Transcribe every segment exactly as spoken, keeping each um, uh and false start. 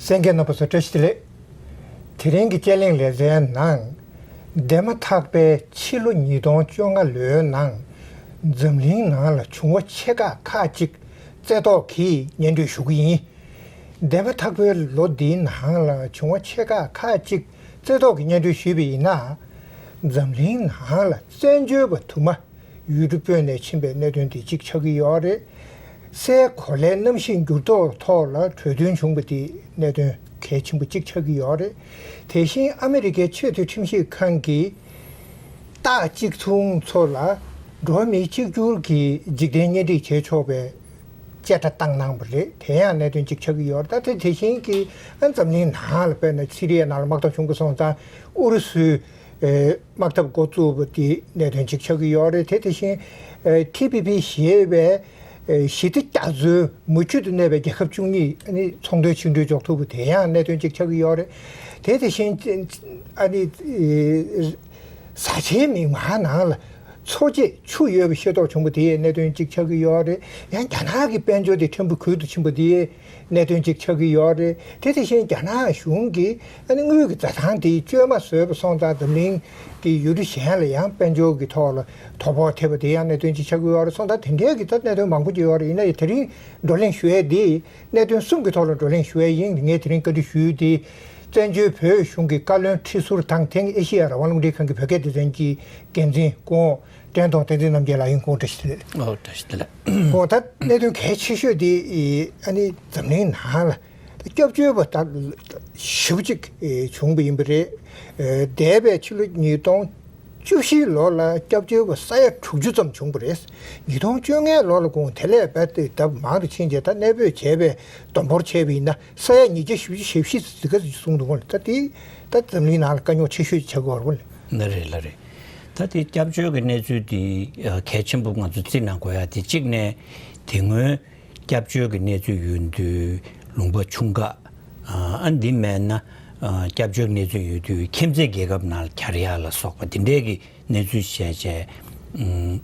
གསན་མཁན་རྣམ་པ་ཚོ་བཀྲ་ཤིས་བདེ་ལེགས། དེ་རིང་གི་དཔྱད་གླེང་ལེ་ཚན་ནང་། འདས་མ་ཐག་པའི་ཕྱི་ལོ་ཉིས་སྟོང་བཅོ་ལྔ་ལོའི་ནང་། འཛམ་གླིང་ནང་ལ་བྱུང་བ་ཆེ་ཁག་ཁག་ཅིག་རྩེ་ཐོག་གིས་སྙན་སྒྲོན་ཞུ་གི་ཡིན། འདས་མ་ཐག་པའི་ལོ་འདིའི་ནང་ལ་བྱུང་བ་ཆེ་ཁག་ཁག་ཅིག་རྩེ་ཐོག་གིས་སྙན་སྒྲོན་ཞུས་པ་ཡིན་ན། འཛམ་གླིང་ནང་ལ་བཙན་བྱོལ་བ་དུ་མ། ཡུལ་གྲུ་སྤོས་ནས་ཕྱིན་པའི་གནད་དོན་དེ་གཅིག་ཆགས་ཀྱི་ཡོད་རེད། སའི་གོ་ལའི་གནམ་གཤིས་འགྱུར་ལྡོག་ཐོག་ལ་གྲོས་མཐུན་བྱུང་བ་དེ་གནད་དོན་གལ་ཆེན་པོ་གཅིག་ཆགས་ཀྱི་ཡོད་རེད། དེ་བཞིན་ཨ་མི་རི་ཀའི་ཆེས་མཐོའི་ཁྲིམས་ཞིབ་ཁང་གིས་སྟག་གཅིག་མཚུངས་ཚོ་ལ་འགྲོ་བ་མིའི་གཅིག་གྱུར་གྱི་འཇིག་རྟེན་གཉེན་སྒྲིག་བྱེད་ཆོག་པའི་བཅད་ཁྲ་བཏང་གནང་བ་རེད། དེ་ཡང་གནད་དོན་གཅིག་ཆགས་ཀྱི་ཡོད་རེད། ད་དེ་དེ་བཞིན་གྱི་ཨ་འཛམ་གླིང་ནང་ལ་དཔེར་ན་སི་རི་ཡའི་ནང་ལ་དམག་འཐབ་བྱུང་དགོས་སོང་ཙང་ཨུ་རུ་སུའི་ཨེ། དམག་འཐབ་འགོ་བཙུགས་པ་དེ་གནད་དོན་གཅིག་ཆགས་ཀྱི་ཡོད་རེད། དེ་དེ་བཞིན་ཨེ། ཐི་པི་པི་ཞེས་པའི་ཨེ། ཞི་བདེ་རྒྱ་མཚོའི་མུ་མཆུ་དུ་གནས་པའི་རྒྱལ་ཁབ་བཅུ་གཉིས་ཨ་ནི་ཚོང་དོན་ཆིངས་གྲོས་འཇོག་ཐུབ་པ་དེ་ཡང་གནད་དོན་གཅིག་ཆགས་ཀྱི་ཡོད་རེད། དེ་དེ་བཞིན་ཨ་ནི་ཨེ། བཟའ་ཆའི་མིག་དམར་ནང་ལ་མཚོ་སྐྱེས་ཆུ་ཡོད་པ་ཤེས་རྟོགས་བྱུང་བ་དེ་ཡང་གནད་དོན་གཅིག་ཆགས་ཀྱི་ཡོད་རེད། ཡང་རྒྱ་ནག་གི་དཔལ་འབྱོར་དེ་ཕྲན་བུ་གུད་དུ་ཕྱིན་པ་དེ་གནད་དོན་གཅིག་ཆགས་ཀྱི་ཡོད་རེད། དེ་དེ་བཞིན་རྒྱ་ནག་གཞུང་གིས་ཨ་ནི་དངུལ་གྱི་འཛའ་ཐང་དེ་བཅོས་མ་བཟོས་པ་སོང་ཙང་འཛམ་གླིང་གི་ཡུལ་གྲུ་གཞན་ལ་ཡང་དཔལ་འབྱོར་གྱི་ཐོག་ལ་དོ་ཕོག་ཐེབས་པ་དེ་ཡང་གནད་དོན་གཅིག་ཆགས་ཀྱི་ཡོད་རེད། སོང་ཙང་དེ་འདྲའི་གི་ད་གནད་དོན་མང་པོ་ཅིག་ཡོད་རེད། ཡིན་ན་ཡང་དེ་རིང་བགྲོ་གླེང་ཞུ་ཡས་དེ་གནད་དོན་གསུམ་གྱི་ཐོག་ལ་བགྲོ་གླེང་ཞུ་ཡས་ཡིན། ངས་དེ་རིང་བཀའ་འདྲི་ཞུ་ཡས་དེ་བཙན་བྱོལ་བོད་གཞུང་གི་བཀའ་བློན་ཁྲི་ཟུར་དང་དེང་ཨེ་ཤེ་ཡ་རང་དབང་རླུང་འཕྲིན་ཁང་གི་བོད་སྐད་སྡེ་ཚན་གྱི་འགན་འཛིན་སྐུ་ངོ་བཀྲས་མཐོང་བསྟན་འཛིན་རྣམ་རྒྱལ་ལགས་ཡིན། སྐུ་ངོ་བཀྲ་ཤིས་བདེ་ལེགས། ཨོ། བཀྲ་ཤིས་བདེ་ལེགས། ཨོ། ད་གནད་དོན་གལ་ཆེ་ཤོས་དེ་ཨ་ནི་འཛམ་གླིང་ནང་ལ་སྐྱབས་བཅོལ་བ་ད་ཞེ་པོ་ཅིག་བྱུང་བ་ཡིན་པ་རེད། འདས་པའི་ཕྱི་ལོ་ཉིས་སྟོང་བཅུ་བཞི་ལོ་ལ་སྐྱབས་བཅོལ་བ་ས་ཡ་དྲུག་ཅུ་ཙམ་བྱུང་བ་རེད། ཉིས་སྟོང་བཅོ་ལྔ་ལོ་ལ་གོང་དེ་ལས་རྦད་དེ་ལྡབ་མང་དུ་ཕྱིན་རྗེས་ད་གནས་སྤོས་བྱས་པའི་བསྡོམས་འབོར་བྱས་པ་ཡིན་ན་ས་ཡ་ཉིས་བརྒྱ་བཞི་བཅུ་ཞེ་བཞི་ཙམ་ཟིག་ག་ཙམ་གསུངས་འདུག་གོ། ད་དེ་ད་འཛམ་གླིང་ནང་ལ་དཀའ་རྙོག་ཆེ་ཤོས་ཆགས་ཀྱི་ཡོད་རེད། ལགས་རེད། ལགས་རེད། ད་དེ་སྐྱབས་བཅོལ་གྱི་གནས་ཚུལ་དེ་གལ་ཆེན་པོ་ང་ཚོ་བརྩི་གནང་དགོས་ཡ་དེ་གཅིག་ནས་དེ་སྔོན་སྐྱབས་བཅོལ་གྱི་གནས་ཚུལ་ཡོད་དུས་ལུང་པ་ཆུང་ཁག་ཨ་འདི་མེད་ན་སྐྱབས་བཅོལ་གནས་ཚུལ་ཡོད་དུས་ཁྱིམ་མཚེས་རྒྱལ་ཁབ་ནང་ལ་གྱར་ཡ་ལ་སོགས་པ་དེ་འདྲའི་གི་གནས་ཚུལ་བྱས་བྱས།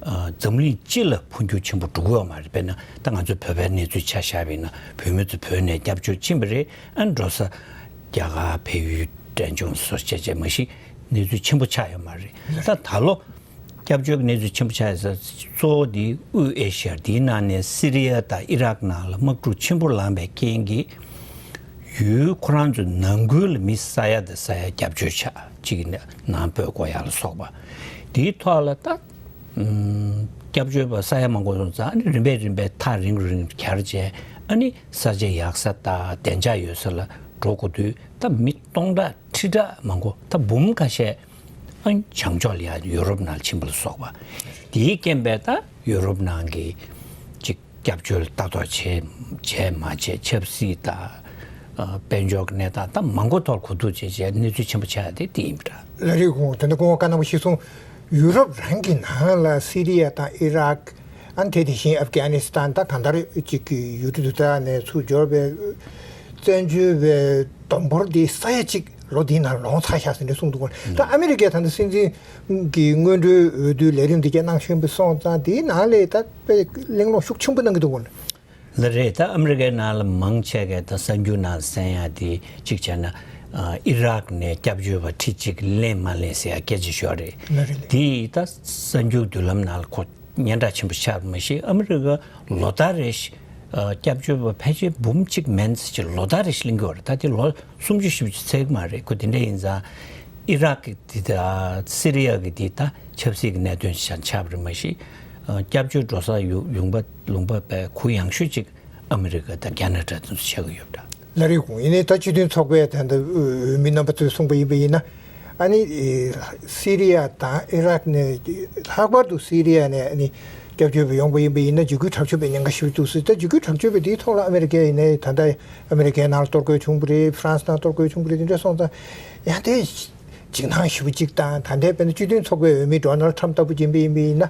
ཨ་འཛམ་གླིང་སྤྱི་ལ་འཕོ་འགྱུར་ཆེན་པོ་འགྲོ་གི་ཡོད་མ་རེད། དཔེར་ན་ད་ང་ཚོ་བོད་པའི་གནས་ཚུལ་ཆ་བཞག་པ་ཡིན་ན་བོད་མི་ཚོ་བོད་ནས་སྐྱབས་བཅོལ་ཕྱིན་པ་རེད། ཨ་འགྲོ་ས་རྒྱ་གར་བལ་ཡུལ་འབྲས་ལྗོངས་སོགས་བྱས་བྱས་མ་གཞི་གནས་ཚུལ་ཆེན་པོ་ཆགས་ཡོད་མ་རེད། ད་ད་ལོ་སྐྱབས་བཅོལ་གྱི་གནས་ཚུལ་ཆེན་པོ་ཆགས་ཡོད་ས་གཙོ་བོ་དེ་དབུས་ཨེ་ཤི་ཡ་དེའི་ནང་ནས་སི་རི་ཡ་དང་ཨི་རག་ནང་ལ་དམག་འཁྲུག་ཆེན་པོ་ལངས་པའི་རྐྱེན་གྱིས། ཡུལ་ཁོ་རང་ཚོའི་ནང་ཁུལ་ལ་མི་ས་ཡ་དང་ས་ཡ་སྐྱབས་བཅོལ་ཆགས་གཅིག་གི་ནང་སྤོས་དགོས་ཡ་ལ་སོགས་པ། དེའི་ཐོག་ལ་ད་ཨམ་སྐྱབས་བཅོལ་བ་ས་ཡ་མང་པོ་སོང་ཙང་ཨ་ནི་རིམ་པས་རིམ་པས་ཐག་རིང་རུ་རིང་རུ་གྱར་བྱས། ཨ་ནི་ས་ཆ་ཡག་ས་དང་བདེ་འཇགས་ཡོད་ས་ལ་འགྲོ་དགོས་དུས་ད་མི་སྟོང་ཕྲག་ཁྲི་ཕྲག་མང་པོ་ད་འབུམ་ཁ་ཤས་ཨ་ནི་བྱང་ཕྱོགས་ལ་ཡ་ཡུ་རོབ་ནང་ཕྱིན་པ་ལ་སོགས་པ། དེའི་རྐྱེན་པས་ད་ཡུ་རོབ་ནང་གི་ཅིག་སྐྱབས་བཅོལ་ལྟ་རྟོག་བྱས་བྱས་མ་བྱས་ཆབ་སྲིད་དང་། ཨ་དཔལ་འབྱོར་གྱི་གནས་སྟངས་དང་མང་པོ་ཐོག་གོ་བསྡུར་བྱས་བྱས་གནས་ཚུལ་ཆེན་པོ་ཆགས་ཡ་དེ་དེ་ཡིན་པ་འདྲ། ལགས་རེད། གོང་དེ་འདྲ་སྐུ་ངོ་བཀའ་གནང་བ་ཞིག་སོང་། ཡུ་རོབ་རང་གི་ནང་ལ་སི་རི་ཡ་དང་ཨི་རག་ཨ་ནི་དེ་དེ་བཞིན་ཨབ་གྷ་ནི་སི་ཐན་དང་གང་ལྟར་ཅིག་གི་ཡུལ་གྲུ་དེ་དག་ནས་ཚུར་འབྱོར་བའི་བཙན་བྱོལ་བའི་བསྡོམས་འབོར་དེ་ས་ཡ་གཅིག་ལོ་འདིའི་ནང་ལོངས་ཚར་ཤག་ཟེར་ནས་གསུངས་འདུག་གོ། ད་ཨ་མི་རི་ཀའི་ད་ལྟ་སྲིད་འཛིན་གྱི་སྔོན་འགྲོའི་འོས་བསྡུའི་ལས་རིམ་འདི་གས་གནང་ཤོད་པ་སོང་ཙང་དེའི་ནང་ལས་ད་དཔེ་གླེང་སློང་ཤུགས་ཆེན་པོ་གནང་གི་འདུག་གོ། ལགས་རེད། ད་ཨ་མི་རི་ཀའི་ནང་ལ་མང་ཆེ་གས་ད་གསར་འགྱུར་ནང་གསན་ཡ་དེ་གཅིག་བྱས་ན་ཨི་རག་ནས་སྐྱབས་བཅོལ་བ་ཁྲི་གཅིག་ལེན་མ་ལེན་ཟེར་ཡ་སྐད་ཆ་ཤོར་རེད། ལགས་རེད། དེ་ད་གསར་འགྱུར་བརྒྱུད་ལམ་ནང་ལ་ཁོ་སྙན་གྲགས་ཆེན་པོ་ཆགས་པ་མ་གཞི་ཨ་མི་རི་ཀ་ལོ་ལྟར་རེ་བཞིན་སྐྱབས་བཅོལ་བ་ཕལ་ཆེར་འབུམ་གཅིག་མན་ཙམ་ཅིག་ལོ་ལྟར་རེ་བཞིན་ལེན་གྱི་ཡོད་རེད། ད་དེ་ལོ་སུམ་ཅུ་བཞི་བཅུ་ཚར་གྱི་མ་རེད། ཁོ་དེ་འདྲ་ཡིན་ཙང་ཨི་རག་གི་དེ་དང་སི་རི་ཡ་གི་དེ་ད་ཆབ་སྲིད་ཀྱི་གནད་དོན་ཞིག་ཆགས་པ་རེད་མ་གཞི། སྐྱབས་བཅོལ་འགྲོ་ས་ཡུ་ལུང་པ་ལུང་པ་པའི་གུ་ཡངས་ཤོས་ཅིག་ཨ་མི་རི་ཀ་དང་ཁ་ན་ཌ་དེ་ཚོ་ཆགས་ཀྱི་ཡོད་པ་འདྲ། ལགས་རེད། གོང་ཡིན་ནའི་ད་སྤྱི་མཐུན་ཚོགས་པའི་ད་ལྟ་འོས་མི་རྣམ་པ་ཚོས་གསུངས་པ་ཡིན་པ་ཡིན་ན། ཨ་ནི་སི་རི་ཡ་དང་ཨི་རག་ནས་ལྷག་པར་དུ་སི་རི་ཡ་ནས་ཨ་ནི་སྐྱབས་བཅོལ་བ་ཡོང་པ་ཡིན་པ་ཡིན་ན་འཇིགས་སྐུལ་དྲག་སྤྱོད་པའི་ཉེན་ཁ་ཞེ་པོ་འདུག་ཟེར། ད་འཇིགས་སྐུལ་དྲག་སྤྱོད་པ་དེའི་ཐོག་ལ་ཨ་མི་རི་ཀས་ཡིན་ནའི་ད་ལྟ་ཨ་མི་རི་ཀའི་ནང་ལ་གཏོར་རྒོལ་བྱུང་བ་རེད། ཧྥ་རན་སི་ནང་གཏོར་རྒོལ་བྱུང་བ་རེད། དེ་འདྲ་སོང་ཙང་ཡང་དེ་འཇིགས་སྣང་ཞེ་པོ་ཅིག་དང་། ད་ལྟའི་དཔེར་ན་སྤྱི་མཐུན་ཚོགས་པའི་འོས་མི་ཌོ་ནལ་ཊམ་ལྟ་བུ་ཡིན་པ་ཡིན་པ་ཡིན་ན།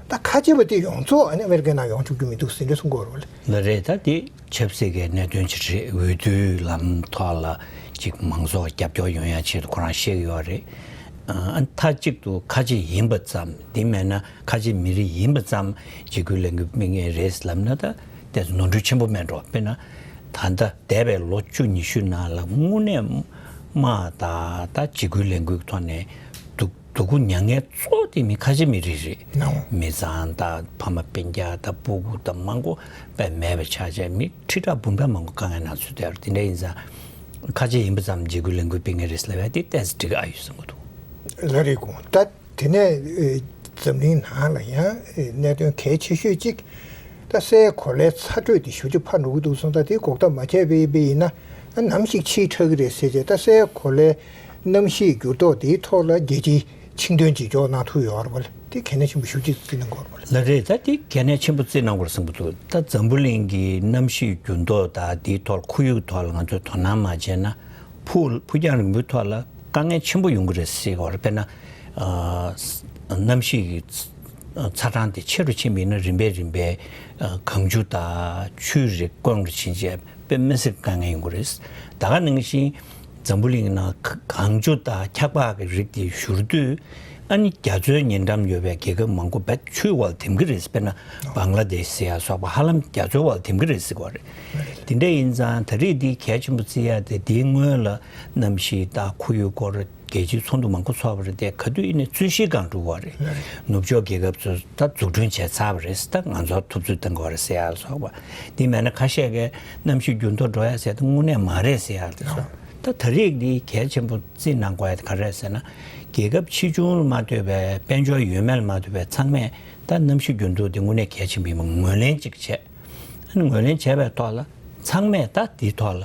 ད་ཁ་ཆེ་བ་དེ་ཡོངས་རྫོགས་ཨ་ནི་ཨ་མི་རི་ཀའི་ནང་ཡོང་བཅུག་རྒྱུ་མི་འདུག་ཟེར་འདྲ་གསུང་གི་ཡོད་རེད་པ། ལགས་རེད། ད་དེ་ཆབ་སྲིད་ཀྱི་གནད་དོན་ཅིག་རེད། འོས་བསྡུའི་ལམ་ཐོག་ལ་ཅིག་མང་ཚོགས་རྒྱབ་སྐྱོར་ཡོང་ཡ་ཆེད་དུ་ཁོ་རང་བཤད་ཀྱི་ཡོད་རེད། ཨ་མཐའ་གཅིག་ཏུ་ཁ་ཆེ་ཡིན་པ་ཙམ། དེ་མེད་ན་ཁ་ཆེ་མི་རིགས་ཡིན་པ་ཙམ་འཇིགས་སྐུལ་ལེན་གྱི་དམིགས་ངེས་རེད་ལབ་ན་ད་དེ་ནོར་འཁྲུལ་ཆེན་པོ་མེད་འགྲོ། དཔེར་ན། ད་ལྟ་འདས་པའི་ལོ་བཅུ་ཉི་ཤུ་ནང་ལ་དངོས་གནས་དམག་དང་ད་འཇིགས་སྐུལ་ལས་འགུལ་ཐོག་ནས་སྡུག་སྡུག་པོ་མྱངས་མཁན་གཙོ་བོ་དེ་མི་ཁ་ཆེ་མི་རིགས་རེད། ནའོ། མི་ཚང་དང་ཕ་མ་སྤུན་ཀྱག་དང་སྤུ་གུ་དང་མང་པོ་དཔེ་མེད་པ་ཆགས་བྱས་མི་ཁྲི་ཕྲག་འབུམ་ཕྲག་མང་པོ་དཀའ་ངལ་ནང་ཚུད་བསྡད་ཡོད་རེད། དེ་འདྲ་ཡིན་ཙང་ཁ་ཆེ་ཡིན་པ་ཙམ་འཇིགས་སྐུལ་ལས་འགུལ་སྤེལ་མཁན་རེད་ཟེར་ལབ་ཡ་དེ་ཏོག་ཙམ་འགྲིག་གི་ཨ་ཡོད་བསམ་གྱི་འདུག་ལགས་རེད་ཀོ། ད་དེ་ནས་ཨེ་འཛམ་གླིང་ནང་ལ་ཡང་ཨེ་གནད་དོན་གལ་ཆེ་ཤོས་གཅིག་ད་སའི་གོ་ལའི་ཚ་དྲོད་དེ་ཞེ་པོ་ཅིག་འཕར་འགྲོ་གི་འདུག་སོང་ཙང་དེ་འགོག་ཐབས་མ་བྱས་པ་ཡིན་པ་ཡིན་ན་ཨ་ནམ་ཞིག་ཕྱིས་དྲགས་ཀྱི་རེད་ཟེར་བྱས། ད་སའི་གོ་ལའི་གནམ་གཤིས་འགྱུར་ལྡོག་དེའི་ཐོག་ལ་རྒྱལ་སྤྱིའི་ཆིངས་དོན་བརྗེ་འཇོག་གནང་ཐུབ་ཡོད་རེད་པ་ལ། དེ་གལ་གནད་ཆེན་པོ་ཞེ་པོ་ཅིག་བརྩི་གནང་དགོས་རེད་པ་ལ། ལགས་རེད། ད་དེ་གལ་གནད་ཆེན་པོ་བརྩི་གནང་དགོས་རེད་བསམ་གྱི་འདུག་ད་འཛམ་བུ་གླིང་གི་གནམ་གཤིས་འགྱུར་ལྡོག་དང་དེའི་ཐོག་ཁོར་ཡུག་ཐོག་ལ་ང་ཚོས་དོ་སྣང་མ་བྱས་ན་ཕུགས་ཕུགས་རྒྱང་རིང་པོའི་ཐོག་ལ་དཀའ་ངལ་ཆེན་པོ་ཡོང་གི་རེད་ཟེར་གྱི་ཡོད་རེད། དཔེར་ན་ཨ་གནམ་གཤིས་ཀྱི་ཚ་གྲང་དེ་ཆེ་རུ་ཕྱིན་པ་ཡིན་ན་རིམ་པས་རིམ་པས་ཨ་གངས་ཆུ་དང་ཆུའི་རིགས་དཀོན་རུ་ཕྱིན་བྱས་དཔེ་མི་སྲིད་དཀའ་ངལ་ཡོང་གི་རེད། ད་ག་ནང་བཞིན་འཛམ་བུ་གླིང་ནང་ག་གངས་ཆུ་དང་འཁྱགས་པ་གི་རིགས་དེ་བཞུར་དུས་ཨ་ནི་རྒྱ་མཚོའི་ཉེ་འགྲམ་ཡོད་པའི་རྒྱལ་ཁབ་མང་པོ་རྦད་ཆུའི་འོག་ལ་འཐིམ་གི་རེད། དཔེར་ན་བང་ལ་དེཤ་ཟེར་ཡ་སོགས་པ་ཧ་ལམ་རྒྱ་མཚོའི་འོག་ལ་འཐིམ་གི་རེད་ཟེར་གྱི་ཡོད་རེད། དེ་འདྲ་ཡིན་ཙང་ད་རེས་འདི་གལ་ཆེན་པོ་བརྩི་ཡ་དེ་དེའི་སྔོན་ལ་གནམ་གཤིས་དང་ཁོར་ཡུག་སྐོར་རྒྱལ་སྤྱིའི་ཚོགས་འདུ་མང་པོ་ཚོགས་པ་རེད་དེ། ག་དུས་ཡིན་ནའི་རྩོད་གཞི་སྒང་འགྲོ་གི་ཡོད་རེད། ནུབ་ཕྱོགས་རྒྱལ་ཁབ་ཚོས་ད་འཛུགས་སྐྲུན་བྱས་ཚར་བ་རེད། ད་ང་ཚོར་ཐུབ་ཚོད་གཏང་གི་ཡོད་རེད་ཟེར་ཡ་ལ་སོགས་པ། དེ་མེད་ན་ཁ་ཤས་ཀྱིས་གནམ་གཤིས་འགྱུར་ལྡོག་འགྲོ་ཡ་ཟེར་ཡ་དེ་དངོས་གནས་མ་རེད་ཟེར་ཡ་དེ་ཚོ། ད་ད་རེས་འདི་གལ་ཆེན་པོ་བརྩི་གནང་དགོས་ཡ་དེ་ག་རེ་རེད་ཟེར་ན། རྒྱལ་ཁབ་ཆེ་ཆུང་ལ་མ་ལྟོས་པའི་དཔལ་འབྱོར་ཡོད་མེད་ལ་མ་ལྟོས་པའི་ཚང་མས་ད་གནམ་གཤིས་འགྱུར་ལྡོག་དེ་དངོས་གནས་གལ་ཆེན་པོ་ཡིན་པ་ངོས་ལེན་ཅིག་བྱས། ཨ་ནི་ངོས་ལེན་བྱས་པའི་ཐོག་ལ་ཚང་མས་ད་དེའི་ཐོག་ལ་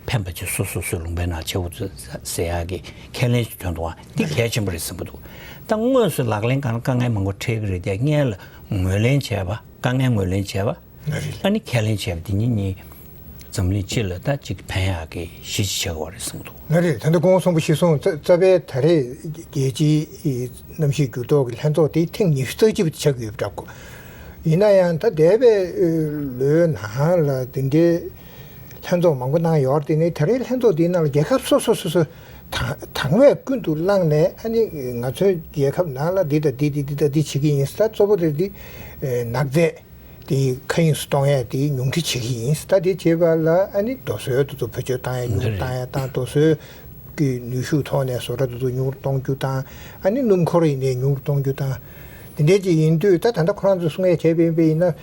ཕན་པ་ཅིག་སོ་སོ་སོའི་ལུང་པའི་ནང་བྱེད་དགོས་ཚུལ་ཟེར་ཡག་གི་ཁས་ལེན་ཞིག་ཐོན་འདུག་བ། འདི་གལ་ཆེན་པོ་རེད་བསམ་གྱི་འདུག་ད་དངོས་སུ་ལག་ལེན་གང་ལ་དཀའ་ངལ་མང་པོ་འཕྲད་ཀྱི་རེད་དེ། སྔོན་ལ་ངོས་ལེན་བྱས་པ། དཀའ་ངལ་ངོས་ལེན་བྱས་པ། ཨ་ནི་ཁས་ལེན་བྱས་པ་འདི་གཉིས་གཉིས་འཛམ་གླིང་སྤྱི་ལ་ད་ཅིག་ཕན་ཡག་གི་གཞི་ཅིག་ཆགས་ཀྱི་ཡོད་རེད་བསམ་གྱི་འདུག་ལགས་རེད། ད་ལྟ་གོང་གསུངས་པ་གཞིར་བཟུང་རྩ་རྩ་བའི་ད་རེས་རྒྱལ་སྤྱིའི་གནམ་གཤིས་འགྱུར་ལྡོག་གི་ལྷན་ཚོགས་དེ་ཐེངས་ཉི་ཤུ་རྩ་གཅིག་པ་དེ་ཆགས་ཀྱི་ཡོད་པ་འདྲ་པོ། ཡིན་ན་ཡང་ད་འདས་པའི་ལོའི་ནང་ལ་དེ་འདྲའི་ལྷན་ཚོགས་མང་པོ་གནང་ཡོད་རེད། དེ་ནས་ད་རེས་ལྷན་ཚོགས་དེའི་ནང་ལ་རྒྱལ་ཁབ་སོ་སོ་སོ་སོ་དང་དང་བས་ཀུན་ཏུ་བསླངས་ནས། ཨ་ནི་ང་ཚོའི་རྒྱལ་ཁབ་ནང་ལ་འདི་དང་འདི་འདི་འདི་དང་འདི་བྱེད་ཀྱི་ཡིན། ད་གཙོ་བོ་དེ་འདི་ནག་རྫས་དེ་མཁའ་དབྱིངས་སུ་གཏོང་ཡས་དེ་ཉུང་འཕྲི་བྱེད་ཀྱི་ཡིན། ད་དེ་བྱེད་པ་ལ་ཨ་ནི་རྡོ་སོལ་དེ་ཚོ་བེད་སྤྱོད་བཏང་ཡས་ཉུང་རུ་བཏང་ཡས་དང་། རྡོ་སོལ་གྱི་ནུས་ཤུགས་ཐོག་ནས་བཟོ་གྲྭ་དེ་ཚོ་ཉུང་རུ་གཏོང་རྒྱུ་དང་། ཨ་ནི་སྣུམ་འཁོར་ཡིན་ནའི་ཉུང་རུ་གཏོང་རྒྱུ་དང་། དེ་འདྲའི་ཅིག་ཡིན་དུས་ད་ད་ལྟ་ཁོ་རང་ཚོས་གསུང་ཡས་བྱས་པ་ཡིན་པ་ཡིན་ན།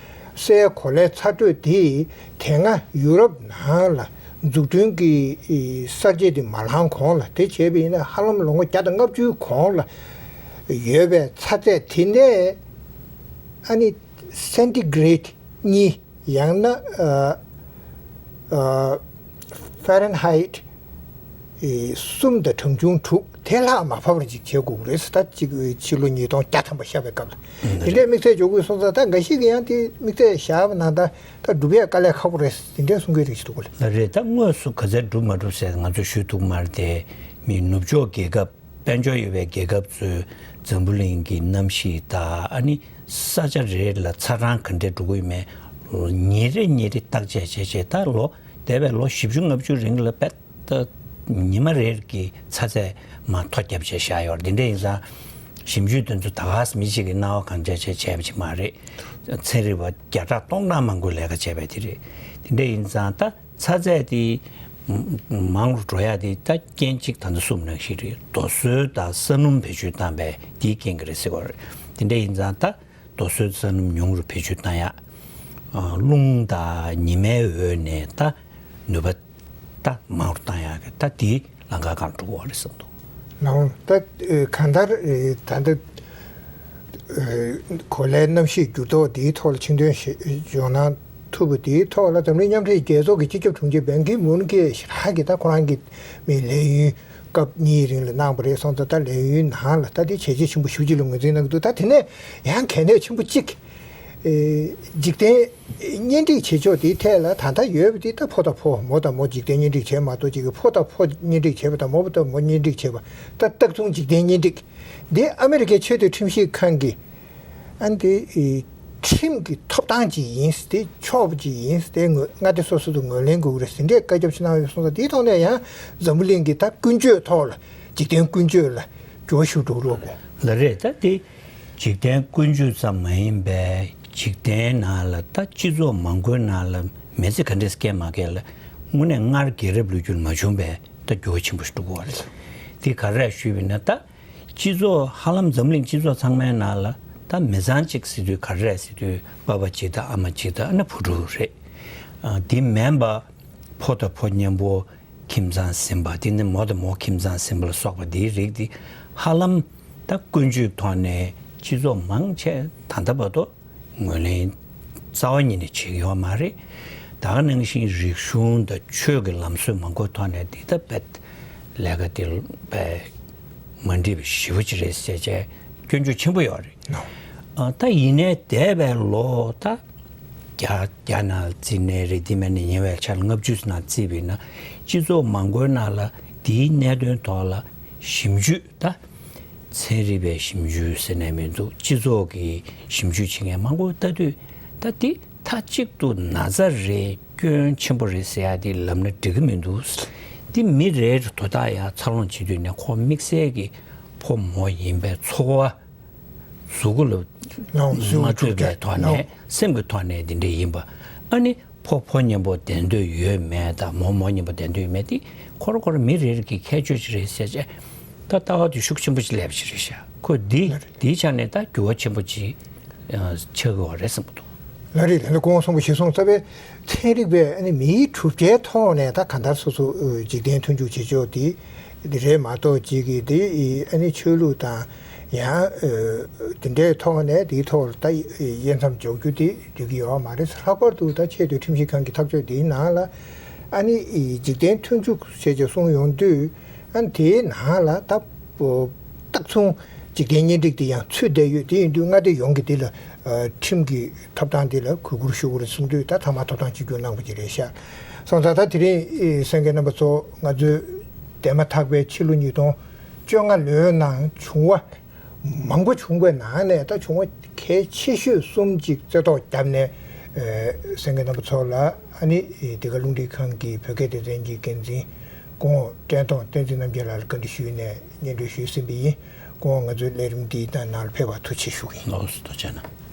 སའི་གོ་ལའི་ཚ་དྲོད་དེ་དེ་སྔ་ཡུ་རོབ་ནང་ལ་འཛུགས་སྐྲུན་གྱི་གསར་བརྗེ་དེ་མ་ལངས་གོང་ལ། དེ་བྱས་པ་ཡིན་ན་ཧ་ལམ་ལོ་ངོ་བརྒྱ་དང་ལྔ་བཅུའི་གོང་ལ་ཡོད་པའི་ཚ་ཚད་དེ་ནས་ཨ་ནི་སེན་ཊི་གྷི་རེཌ་གཉིས། ཡང་ན་ཨ་ཨ་ཧྥ་རན་ཧའེ་ཊི་གསུམ་དང་གྲངས་ཆུང་དྲུག་དེ་ལྷག་མ་ཕབ་པར་ཅིག་བྱེད་དགོས་ཀྱི་རེད། ད་ཅིག་ཕྱི་ལོ་ཉིས་སྟོང་བརྒྱ་ཐམ་པ་ཤར་བའི་སྐབས་ལ། དེ་འདྲའི་དམིགས་ཚད་འཇོག་དགོས་སོང་ཙང་། ད་འགའ་ཞིག་གིས་ཡང་དེ་དམིགས་ཚད་བཞག་པ་ན་ད་ད་སྒྲུབ་ཡས་དཀའ་ལས་ཁག་པོ་རེད། དེ་འདྲའི་གསུང་གི་རེད་ཅིག་འདུག་གོ་ལགས། ལགས་རེད། ད་དངོས་སུ་ག་ཚད་སྒྲུབ་མ་སྒྲུབ་ཟེར་ང་ཚོ་ཞུ་ཐུབ་མ་རེད་དེ། མི་ནུབ་ཕྱོགས་རྒྱལ་ཁབ། དཔལ་འབྱོར་ཡོད་པའི་རྒྱལ་ཁབ་ཚོས་འཛམ་བུ་གླིང་གི་གནམ་གཤིས་དང་། ཨ་ནི་ས་ཆ་རེ་ལ་ཚ་གྲང་ག་འདྲས་འགྲོ་གི་ཡོད་མེད་ཉིན་རེ་ཉིན་རེ་བརྟག་དཔྱད་བྱས་བྱས། ད་ལོ་འདས་པའི་ལོ་བཞི་བཅུ་ལྔ་བཅུ་རིང་ལ་དཔེ་ད་ཉི་མ་རེར་གྱི་ཚ་ཚད་མར་མཐོ་བརྒྱབ་བྱས་བཞག་ཡོད་རེད། དེ་འདྲ་ཡིན་ཙང་ཞིབ་འཇུག་དེ་ཚོ་ད་ག་སེ་མི་གཅིག་གིས་སྣང་བ་གང་བྱས་བྱས་བྱས་པ་ཅིག་མ་རེད། ཚན་རིག་པ་བརྒྱ་ཕྲག་སྟོང་ཕྲག་མང་པོས་ལས་ཀ་བྱས་པ་དེ་རེད། དེ་འདྲ་ཡིན་ཙང་ད། ཚ་ཚད་དེ་མང་རུ་འགྲོ་ཡ་དེ་ད་རྐྱེན་གཅིག་ད་ལྟ་གསུངས་ནང་བཞིན་རེད། རྡོ་སོལ་དང་ས་སྣུམ་བེད་སྤྱོད་བཏང་བས་དེའི་རྐྱེན་གྱིས་རེད་ཟེར་བ་རེད། དེ་འདྲ་ཡིན་ཙང་ད་རྡོ་སོལ་ས་སྣུམ་ཉུང་རུ་བེད་སྤྱོད་བཏང་ཡ། ཨ་རླུང་དང་ཉི་མའི་འོད་ནས་ད་ནུས་པ་ད་མང་རུ་བཏང་ཡ་གི་ད་དེའི་ལམ་ཁ་སྒང་འགྲོ་གི་ཡོད་རེད་བསམ་འདུག་ལགས། ད་གང་ལྟར་ད་ལྟ། གོ་ལའི་གནམ་གཤིས་འགྱུར་ལྡོག་འདིའི་ཐོག་ལ་ཆིངས་དོན་ཞིག་འཇོག་གནང་ཐུབ་པ་དེའི་ཐོག་ལ། འཛམ་གླིང་མཉམ་འབྲེལ་རྒྱལ་ཚོགས་ཀྱི་སྤྱི་ཁྱབ་དྲུང་ཆེ་བན་ཀི་མུན་གྱིས་ཞེ་དྲག་གི་ད་ཁོ་རང་གི་མི་ལས་ཡུན་སྐབས་གཉིས་རིང་ལ་གནང་བ་རེད་སོང་ཙང་། ད་ལས་ཡུན་ནང་ལ་ད་དེ་བྱས་རྗེས་ཆེན་པོ་ཞེ་པོ་ཅིག་ལ་ངོས་འཛིན་གནང་གི་འདུག་ད་དེ་ནས་ཡང་གལ་གནད་ཆེན་པོ་གཅིག་ཨེ་འཇིག་རྟེན་གཉེན་སྒྲིག་བྱེད་ཕྱོགས་དེའི་ཐད་ལ་ད་ལྟ་ཡོད་པ་དེ་ད་ཕོ་དང་ཕོ་མོ་དང་མོ་འཇིག་རྟེན་གཉེན་སྒྲིག་བྱས་མ་གཏོགས། གཅིག་གིས་ཕོ་དང་ཕོ་གཉེན་སྒྲིག་བྱས་པ་དང་མོ་དང་མོ་གཉེན་སྒྲིག་བྱས་པ། ད་སྟག་ཚུང་འཇིག་རྟེན་གཉེན་སྒྲིག་འདི་ཨ་མི་རི་ཀའི་ཆེས་མཐོའི་ཁྲིམས་ཞིབ་ཁང་གིས་ཨ་འདི་ཁྲིམས་ཀྱི་ཐོབ་ཐང་ཅིག་ཡིན། དེ་ཆོག་པ་ཅིག་ཡིན། དེ་ངོས་མངའ་སྡེ་སོ་སོ་དུ་ངོས་ལེན་དགོས་ཀྱི་རེད་ཟེར་འདྲའི་བཀའ་ཁྱབ་ཞིག་གནང་ཡོད་སོང་ཙང་། དེའི་ཐོག་ནས་ཡང་འཛམ་བུ་གླིང་གི་ད་ཀུན་སྤྱོད་ཐོག་ལ། འཇིག་རྟེན་ཀུན་སྤྱོད་ལ་འགྱུར་བ་ཞིག་འགྲོ་རོགས་གོ། ལགས་རེད། ད་དེ་འཇིག་རྟེན་ཀུན་སྤྱོད་ཙམ་མ་ཡིན་པའི་འཇིག་རྟེན་ནང་ལ་ད་སྤྱི་ཚོགས་མང་པོའི་ནང་ལ་མི་ཚེ་ག་འདྲས་སྐྱེལ་མ་སྐྱེལ་ལ་ དངོས་གནས་སྔར་རྒྱལ་རབས་ལོ་རྒྱུས་མ་བྱུང་བའི་ད་འགྱུར་བ་ཆེན་པོ་ཞིག་འགྲོ་གི་ཡོད་རེད། དེ་ག་རེ་ཞུས་པ་ཡིན་ན། ད་སྤྱི་ཚོགས་ཧ་ལམ་འཛམ་གླིང་སྤྱི་ཚོགས་ཚང་མའི་ནང་ལ་ད་མི་ཚང་གཅིག་ཟེར་དུས་ག་རེ་ཟེར་དུས་པ་ཕ་གཅིག་དང་ཨ་མ་གཅིག་དང་ཨ་ནི་བུ་ཕྲུག་རེད། ཨ། དེ་མིན་པ་ཕོ་དང་ཕོ་མཉམ་པོ་ཁྱིམ་ཚང་ཟིན་པ། དེ་ནི་མོ་དང་མོ་ཁྱིམ་ཚང་ཟིན་པ་ལ་སོགས་པ་དེའི་རིགས་དེ་ཧ་ལམ་ད་ཀུན་སྤྱོད་ཐོག་ནས་སྤྱི་ཚོགས་མང་ཆེ་ད་ལྟ་བར་དུ་ངོས་ལེན་རྩ་བ་ཉིད་ནས་བྱེད་ཀྱི་ཡོད་མ་རེད། ད་ག་ནང་བཞིན་རིག་གཞུང་དང་ཆོས་ཀྱི་ལམ་སྲོལ་མང་པོའི་ཐོག་ནས་འདི་ལྟ་བུའི་ལས་ཀ་དེ་དཔེ་མ་འགྲིག་པ་ཞེ་པོ་ཅིག་རེད་ཟེར་བྱས་སྐྱོན་བརྗོད་ཆེན་པོ་ཡོད་རེད། ཨ། ད་ཡིན་ནའི་འདས་པའི་ལོ་ད་བརྒྱ་བརྒྱ་ནང་བརྩིས་ནའི་རེད། དེ་མིན་ན་ཉེ་བའི་ཆར་ལྔ་བཅུ་ནང་བརྩིས་པ་ཡིན་ན་སྤྱི་ཚོགས་མང་པོའི་ནང་ལ་འདིའི་གནད་དོན་ཐོག་ལ་ཞིབ་འཇུག་ད་ཚན་རིག་པའི་ཞིབ་འཇུག་ཟེར་ནའི་མི་འདུག་སྤྱི་ཚོགས་ཀྱི་ཞིབ་འཇུག་བྱེད་མཁན་མང་པོ་ལྟ་དུས། ད་འདི་མཐའ་གཅིག་ཏུ་ན་ཚ་རེད། སྐྱོན་ཆེན་པོ་རེད་ཟེར་ཡ་འདི་ལབ་ན་འགྲིག་གི་མི་འདུག་འདི་མི་རེ་རེ་དོ་བདག་ཡང་འཚར་ལོངས་བྱེད་དུས་ནས་ཁོ་དམིགས་བསལ་གྱི་ཕོ་མོ་ཡིན་པའི་ཚོར་བ་གཟུགས་པོ་ལ་ལའང་གཟུགས་མ་ལྟོས་པའི་ཐོག་ནས་ལའང་སེམས་ཀྱི་ཐོག་ནས་འདི་འདྲ་ཡིན་པ། ཨ་ནི་ཕོ་ཕོ་མཉམ་པོ་བསྡད་འདོད་ཡོད་མེད་དང་མོ་མོ་མཉམ་པོ་བསྡད་འདོད་ཡོད་མེད་དེ་ཁོ་རང་ཁོ་རང་མི་རེ་རེ་གི་ཁྱད་ཆོས་ཅིག་རེད་ཟེར་བྱས། ད་ལྟ་བ་དེ་ཤུགས་ཆེན་པོ་ཅིག་སླེབས་ཤིག་རེད་ཤག་ཁོ་འདི་ལ་རེད། འདིའི་ཆ་ནས་ད་འགྱུར་བ་ཆེན་པོ་ཅིག་ཨ། ཆགས་ཀྱི་ཡོད་རེད་བསམ་གྱི་འདུག་ལ་རེད། ད་ལྟ་གོང་གསུངས་པ་ཞིག་སོང་ཙང་པས་ཚན་རིག་པས་ཨ་ནི་མིའི་གྲུབ་ཆའི་ཐོག་ནས་ད་གང་ལྟར་སོ་སོ་འཇིག་རྟེན་མཐུན་འཇུག་བྱེད་ཕྱོགས་དེ་འདི་རེད་མ་གཏོགས་ཅིག་གི་དེ་ཨ་ནི་ཆོས་ལུགས་དང་ཡང་དེ་འདྲའི་ཐོག་ནས་དེའི་ཐོག་ལ་ད་དབྱེ་མཚམས་འཇོག་རྒྱུ་དེ་འགྲིག་གི་ཡོད་མ་རེད། ལྷག་པར་དུ་ད་ཆེས་མཐོའི་ཁྲིམས་ཞིབ་ཁང་གི་ཐག་གཅོད་དེའི་ནང་ལ་ཨ་ནི་འཇིག་རྟེན་མཐུན་འཇུག་བྱས་ཅེས་གསུངས་ཡོང་དུས། ཨ་ནི་དེའི་ནང་ལ་ད་སྤོ་རྟགས་མཚུངས་འཇིག་རྟེན་གཉེན་སྒྲིག་དེ་ཡང་ཚུད་བསྡད་ཡོད། དེ་ཡིན་དུས་མངའ་སྡེ་ཡོངས་ཀྱི་དེ་ལ་ཨ་ཁྲིམས་ཀྱི་ཐོབ་ཐང་དེ་ལ་གུས་བཀུར་ཞུ་དགོས་རེད་གསུངས་དུས། ད་ཚང་མ་ཐོབ་ཐང་གཅིག་གྱུར་གནང་བ་ཅིག་རེད་ཤག་སོང་ཙང་ད་དེ་རིང་ཨེ་གསན་མཁན་རྣམ་པ་ཚོ་ང་ཚོའི་འདས་མ་ཐག་པའི་ཕྱི་ལོ་ཉིས་སྟོང་བཅོ་ལྔ་ལོའི་ནང་བྱུང་བ་མང་པོ་བྱུང་བའི་ནང་ནས་ད་བྱུང་བ་གལ་ཆེ་ཤོས་གསུམ་ཅིག་རྩེ་ཐོག་བརྒྱབ་ནས་ཨེ་གསན་མཁན་རྣམ་པ་ཚོ་ལ། ཨ་ནི་འདི་ག་རླུང་འཕྲིན་ཁང་གི་བོད་སྐད་སྡེ་ཚན་གྱི་འགན་འཛིན་སྐུ་ངོ་བཀྲས་མཐོང་བསྟན་འཛིན་རྣམ་རྒྱལ་ལགས་ལ་བཀའ་འདྲི་ཞུས་ནས་སྙན་སྒྲོན་ཞུས་ཟིན་པ་ཡིན། སྐུ་ངོ་ང་ཚོའི་ལས་རིམ་འདིའི་ནང་ལ་ཕེབས་པར་ཐུགས་རྗེ་ཆེ་ཞུ་གི་ཡིན། ལགས་སོ། ཐུགས་རྗེ་གནང་།